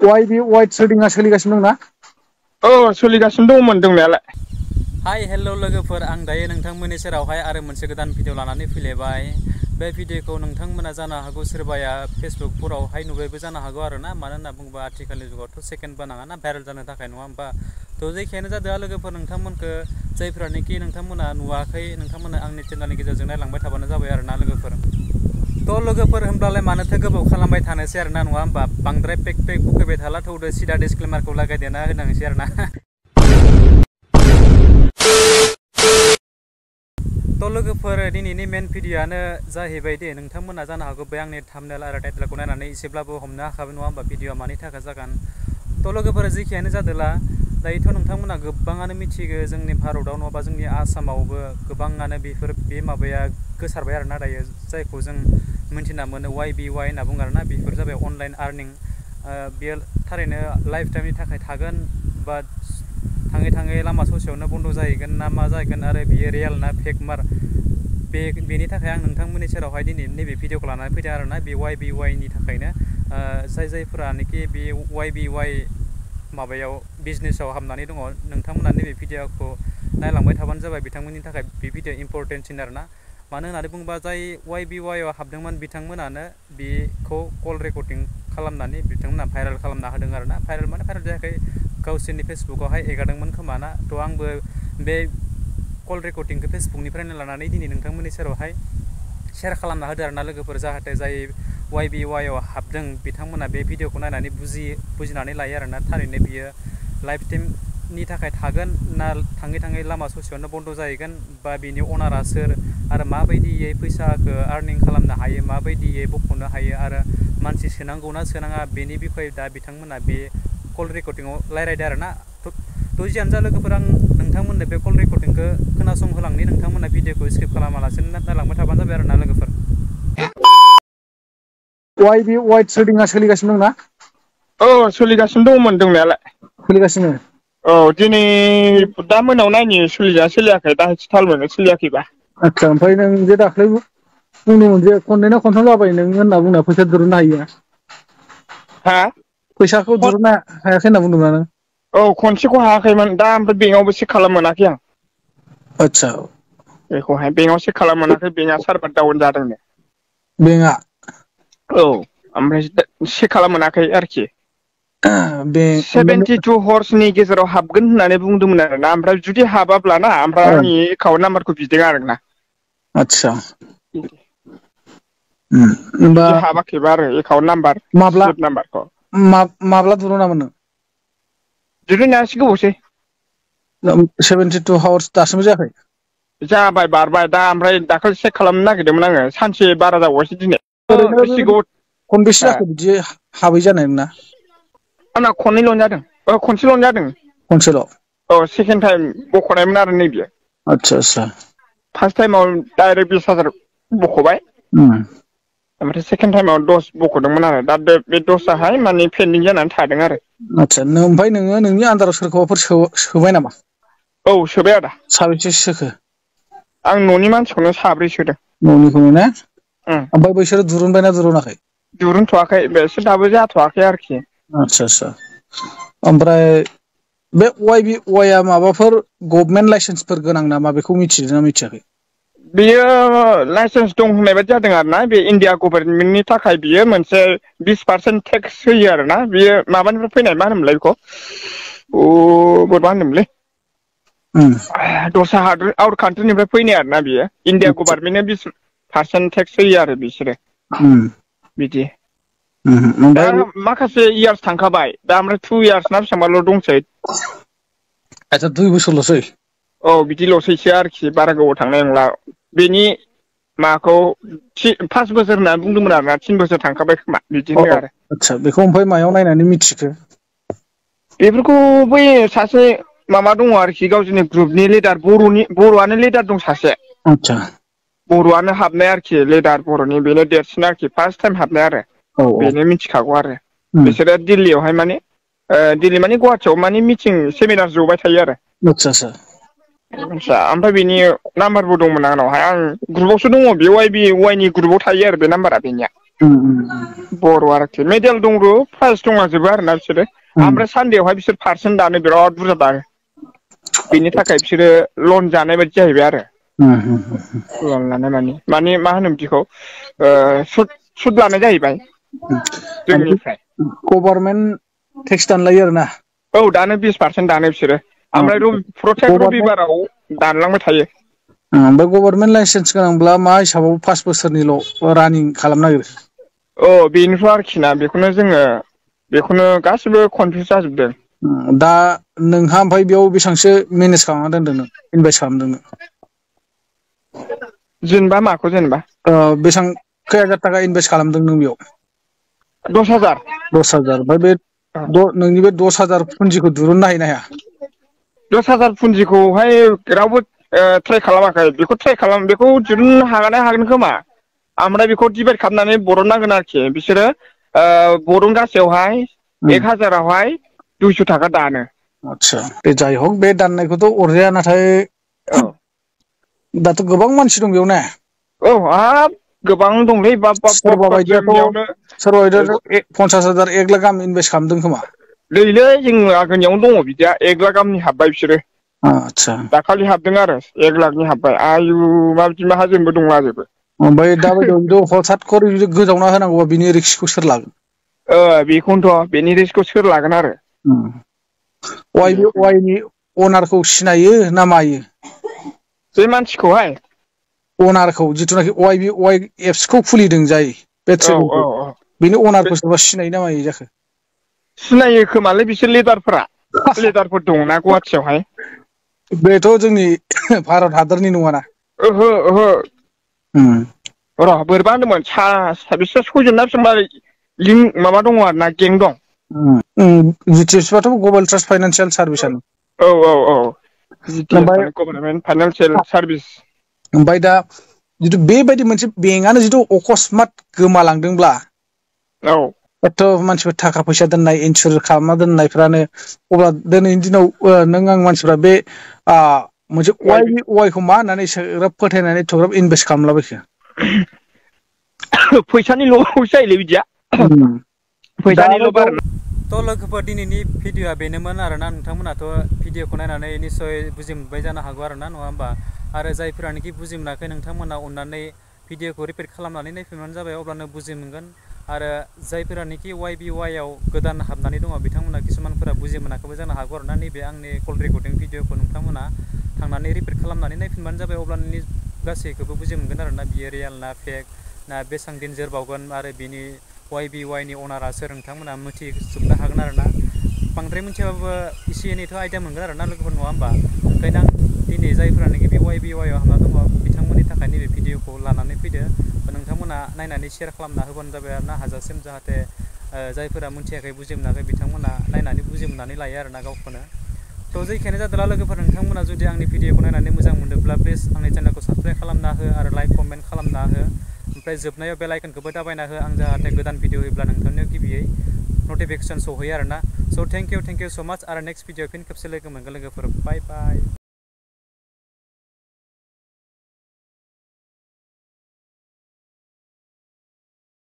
YB white ट्रेडिंआ सोलिगासिनो दंना? औ सोलिगासिनो दंमोन दंनायालाय। हाय हेलौ लोगोफोर, आं दायो नोंथांमोननि सेरावहाय आरो मोनसे गोदान भिडिअ लानानै फैलायबाय। बे भिडिअखौ नोंथांमोना जानो हागौ सोरबाया फेसबुकफोरावहाय नुबायबो जानो हागौ आरोना। मानो होनना बुङोबा आथिखालनि जुगावथ' सेकेन्डबो नाङाना भाइरेल जानो थाखाय, नङा होमबा? थ' जेखियानो जादों लोगोफोर, नोंथांमोनखौ जायफ्रानोखि नोंथांमोना नुवाखै, नोंथांमोना आंनि चेनेलनि गेजेरजों नायलांबाय थाबानो जाबाय आरोना लोगोफोर। थ' लोगोफोर होनब्लालाय मानोथो गोबाव खालामबाय थानोसै आरोना, नङा होमबा? बांद्राय पेक बुखैबाय थाला, थौदो सिदा डिसक्लेमारखौ लागायदेरना होनांसै आरोना। थ' लोगोफोर, दिनैनि मेन भिडिअ'आनो जाहैबाय दे, नोंथांमोना जानो हागौ बे आंनि थाम्बनेल आरो टाइटेलखौ नायनानै एसेब्लाबो हमनो हाखाबाय, नङा होमबा? भिडिअ'आ मानि थाखाय जागोन। थ' लोगोफोर, जेखियानो जादोंला दायोथ' नोंथांमोना गोबाङानो मिथिगौ, जोंनि भारताव नङाबा जोंनि आसामावबो गोबाङानो बे माबाया गोसारबाय आरोना दायो, जायखौ जों मिन्थिना मोनो YBY होनना बुङो आरोना। बेफोर जाबाय अनलाइन आर्निं। बेयो थारैनो लाइफ टाइमनि थाखाय थागोन, बा थाङै थाङै लामा ससेयावनो बन्द' जाहैगोन ना मा जाहैगोन, आरो बियो रियेल ना फेक मार, बेनि थाखाय आं नोंथांमोननि सेरावहाय दिनै नैबे भिडिअखौ लानानै फैदों आरोना। बे YBY नि थाखायनो जायफोरानोखि बे YBY माबायाव बिजनेसाव हाबनानै दङ, नोंथांमोना नैबे भिडिअखौ नायलांबाय थाबानो जाबाय। बिथांमोननि थाखाय बे भिडिअ इम्परटेन्टसिन आरोना। मानो होननानै बुङोबा, जाय YBY आव हाबदोंमोन बिथांमोनानो बेखौ कल रेकर्डिं खालामनानै बिथांमोना भाइरेल खालामना होदों आरोना। भाइरेल माने भाइरेल जायाखै, गावसोरनि फेसबुकावहाय एगारदोंमोन खोमा ना। थ' आंबो बे कल रेकर्डिंखौ फेसबुकनिफ्रायनो लानानै दिनै नोंथांमोननि सेरावहाय शेयार खालामना होदो आरोना लोगोफोर, जाहाथे जाय YBY आव हाबदों बिथांमोना बे भिडिअखौ नायनानै बुजिनानै लायो आरोना। थारैनो बियो लाइफ टाइमनि थाखाय थागोन ना थाङै थाङै लामा ससेयावनो बन्द' जाहैगोन, बा बिनि अनारा सोर, आरो माबायदियै फैसाखौ आर्निं खालामनो हायो, माबायदियै बख'नो हायो, आरो मानसि सोनांगौ ना सोनाङा, बेनि बिखय दा बिथांमोना बे कल रेकर्डिंआव रायज्लायदो आरोना। थ' जियानो जा लोगोफोर, आं नोंथांमोननो बे कल रेकर्डिंखौ खोनासंहोलांनि, नोंथांमोना भिडिअखौ स्किप खालामालासिनो नायलांबाय थाबानो जाबाय आरोना लोगोफोर। YB वाइट ट्रेडिंआ सोलिगासिनो दंना? औ सोलिगासिनो दंमोन दंनायालाय। सोलिगासिनो। औ दिनै दा मोनायाव नायनि सोलिया सोलियाखै, दा थाल मोनो सोलियाखैबा। आदसा, ओमफ्राय नों जे दाख्लै बुंदोंमोन जे खननै ना खनथाम जाबाय नों होनना बुंना फैसा दिरुननो हायो। हा? फैसाखौ दिरुननो हायाखै होनना बुंदोंमोन नों? औ खनसेखौ हायाखैमोन, दा ओमफ्राय बेंकआवबो चेक खालामनो मोनाखै आं। आदसा। बेखौहाय बेंकआव चेक खालामनो मोनाखै, बेंकआ सार्भार डाउन जादोंनो। बेंकआ? औ, ओमफ्राय चेक खालामनो मोनाखै आरोखि। बे 72 हर्सनि गेजेराव हाबगोन होननानै बुंदोंमोन आरोना। ओमफ्राय जुदि हाबाब्लाना, ओमफ्राय आंनि एकाउन्ट नाम्बारखौ बिदों आरोना। आदसा। जुदि हाबाखैबा आरो एकाउन्ट नाम्बार, स्लिप नाम्बारखौ। माब्ला दिरुनामोन नों? दिरुननाया एसे गोबावसै। 72 हावार्स दासिमबो जायाखै? जाबाय, बारबाय दा। ओमफ्राय दाखालि चेक खालामनो नागिरदोंमोन आङो, सानसे बारा जाबावबायसो दिनै। ओरैनो बेसे गोबाव खनबेसे जाखो बिदि हाबै जानाय नोंना? आंना खननैल' जादों, खनसेल' जादों। खनसेल'? औ, सेकेन्ड टाइम बख'नायमोन आरो नैबेयो। आदसा आदसा। फार्स्ट टाइमाव डाइरेक्ट 20,000 बख'बाय। ओमफ्राय सेकेन्ड टाइमाव 10 बख'दोंमोन आरो। दा बे 10आहाय माने पेन्डिं जानानै थादों आरो। आदसा, ओमफ्राय नोङो नोंनि आन्दाराव सोरखौबाफोर सोबाय नामा? औ, सोबाय आदा। साबेसेसो सोखो? आं न'नि मानसिखौनो 3 सोदों। न'निखौनो ना? ओमफ्राय बैसोरो दिरुनबायना दिरुनाखै? दिरुनथ'वाखै, बेसोर दाबो जाथ'वाखै आरोखि। आदसा आदसा। ओमफ्राय बे YBY आ माबाफोर गभर्नमेन्ट लाइसेन्सफोर गोनां नामा, बेखौ मिथिदों ना मिथियाखै? बियो लाइसेन्स दं होननाय बायदि जादों आरोना। बे इण्डिया गभर्नमेन्टनि थाखाय बियो मोनसे 20% टेक्स होयो आरोना। बियो माबानिफ्राय फैनाय, मा होनोमोनलाय बेखौ? बोरैबा होनदोंमोनलै। दस्रा हादोर, आउट कान्ट्रिनिफ्राय फैनाय आरोना बियो। इण्डिया गभर्नमेन्टआ 20% टेक्स होयो आरो बिसोरो। बिदि दा ओमफ्राय माखासे इयार्स थांखाबाय दा, ओमफ्राय 2 इयार्स ना बेसेबांबाल' दंसै। आदसा, 2 बोसोरल'सै? औ, बिदिल'सैसो आरोखि, बारा गोबाव थांनाय नंला। बेनि माखौ 5 बोसोर होननानै बुंदोंमोन आरोना। 3 बोसोर थांखाबाय खोमा, बिदि होनदों आरो। आदसा, बेखौ ओमफ्राय मायाव नायनानै मिथिखो? बेफोरखौ बै सासे माबा दङ आरोखि, गावसोरनि ग्रुपनि लिडार, बर'आनो लिडार दं सासे। आदसा। बर'आनो हाबनाय आरोखि, लिडार बर'नि, बेनो देरसिन आरोखि, फार्स्ट टाइम हाबनाय आरो। औ औ। बेनो मिथिखागौ आरो। बिसोरो दिल्लीयावहाय माने, दिल्ली माने गुवाहाटियाव माने मिटिं, सेमिनार जबाय थायो आरो। आदसा आदसा। आदसा, ओमफ्राय बेनि नाम्बारबो दंमोन आंनावहाय। आं ग्रुपावसो दङ, बे YBY नि ग्रुपाव थायो आरो बे नाम्बारा बेनिया। बर' आरोखि मेडेल दंरो प्राइज दंलाजोबो आरोना बिसोरो ओमफ्राय सानदेआवहाय बिसोर पार्सेन्ट दानो बिराद बुरजा दानो बेनि थाखाय बिसोरो लन जानाय बायदि जाहैबाय आरो लन लानाय माने मा होनो बिदिखौ सुद लानाय जाहैबाय जोंनिफ्राय गभर्नमेन्ट टेक्स दानलायो आरोना औ दानो 20% दानो बिसोरो ओमफ्राय प्रटेक्ट रबिबाराव दानलांबाय थायो ओमफ्राय गभर्नमेन्ट लाइसेन्स गोनांब्ला मा हिसाबाव 5 बोसोरनिल' रानिं खालामनो नागिरो बेनिफ्राय आरोखि ना बेखौनो गासिबो कनफिउस जाजोबदों दा नोंहा ओमफ्राय बेयाव बेसेबांसो मेनेज खालामना दोनदों नों इनभेस्ट खालामदों जेनेबा माखौ जेनेबा बेसेबां खै हाजार थाखा इनभेस्ट खालामदों नों बेयाव 10,000 ओमफ्राय बे नोंनि बे 10,000 पुन्जिखौ दिरुननो हायो ना हाया 10,000 पुन्जिखौहाय रावबो ट्राइ खालामाखै बेखौ दिरुननो हागोन खोमा ओमफ्राय बेखौ डिभाइड खालामनानै बरननांगोन आरोखि बिसोरो बरनगासेयावहाय 1,000आवहाय 200 थाखा दानो आदसा बे जाय हक बे दाननायखौथ' अरजाया नाथाय दाथ' गोबां मानसि दं बेयाव ना हाब गोबां दंलै सोरबा बायदियाथ' जोंनियावनो 50,000 1 लाख गाहाम इनभेस्ट खालामदों खोमा दैलै जों आगोलनियावनो दङ बिदिया 1 लाख गाहामनि हाबबाय बिसोरो आदसा दाखालि हाबदों आरो 1 लाखनि हाबबाय आयु माबायदि माहाजोनबो दंलाजोबो ओमफ्राय दाबायदियाव हथात खरि जुदि गोजावना होनांगौबा बिनि रिक्सखौ सोर लागोन बेखौनोथ' बेनि रिक्सखौ सोर लागोन आरो वाइनि अनारखौ सिनायो ना मायो बे मानसिखौहाय अनारखौ जिथुनाखि वाइ एप्सखौ खुलिदों जाय बे ट्रेडिंखौ बेनि अनारखौ सोरबा सिनायो ना मायो जाखो सिनायो खोमालै बिसोर लिडारफोर दंना गुवाहाटियावहाय बेथ' जोंनि भारत हादरनि नङाना ओहो र' बोरैबा होनदोंमोन बिसोर 6 जन ना बेसेबां लिंक माबा दङ आरो ना गें दं GTFC बाथ' ग्लबेल ट्रास्ट फाइनान्सियेल सार्भिसानो GTF गभर्नमेन्ट फाइनान्सियेल सार्भिस ओमफ्राय दा जिथु बेबायदि मोनसे बेंकआनो जिथु अकसमात गोमालांदोंब्ला एथ' मानसिफोर थाखा फैसा दोननाय इन्सुर खालामना दोननायफ्रानो अब्ला दिनैनि दिनाव नों आं मानसिफ्रा बे मोनसे वाइखौ मा होननानै एसेग्राब फोथायनानै एथ'ग्राब इनभेस्ट खालामलाबायखो फैसानि ल'आवसो जायोलै बिदिया फैसानिल' बार थ' लोगोफोर दिनैनि भिडिअ'आ बेनोमोन आरोना नोंथांमोनाथ' भिडिअ'खौ नायनानै निस्सय बुजि मोनबाय जानो हागौ आरोना नङा होमबा आरो जायफोरानोखि बुजि मोनाखै नोंथांमोना अननानै भिडिअ'खौ रिपिट खालामनानै नायफिनबानो जाबाय अब्लानो बुजि मोनगोन आरो जायफोरानोखि YBYआव गोदान हाबनानै दङ बिथांमोना किसुमानफोरा बुजि मोनाखैबो जानो हागौ आरोना नैबे आंनि कल रेकर्डिं भिडिअ'खौ नोंथांमोना थांनानै रिपिट खालामनानै नायफिनबानो जाबाय अब्लानो गासैखौबो बुजि मोनगोन आरोना बियो रियेल ना फेक ना बेसेबां दिन जोरबावगोन आरो बिनि YBYनि अनारा सोर नोंथांमोना मिथिजोबनो हागोन आरोना बांद्राय मिथियाबाबो एसे एनैथ' आइडिया मोनगोन आरोना लोगोफोर नङा होमबा ओंखायनो आं दिनै जायफोरानोखि बे YBYआव हाबना दङ बिथांमोननि थाखाय नैबे भिडिअ'खौ लानानै फैदो नोंथांमोना नायनानै शेयार खालामना होबानो जाबाय आरोना हाजासिम जाहाथे जायफोरा मिथियाखै बुजि मोनाखै बिथांमोना नायनानै बुजि मोननानै लायो आरोना गावखौनो थ' जेखियानो जादोंला लोगोफोर नोंथांमोना जुदि आंनि भिडिअ'खौ नायनानै मोजां मोनदोंब्ला प्लिज आंनि चेनेलखौ साबस्क्राइब खालामना हो आरो लाइक कमेन्ट खालामना हो ओमफ्राय जोबनायाव बेल आइकनखौबो दाबायना हो आं जाहाथे गोदान भिडिअ होयोब्ला नोंथांनियाव गिबियै नटिफिकेसन सहैयो आरोना स' थेंक इउ स' माच आरो नेक्स्ट भिडिअ फिन खेबसे लोगो मोनगोन लोगोफोर बाय बाय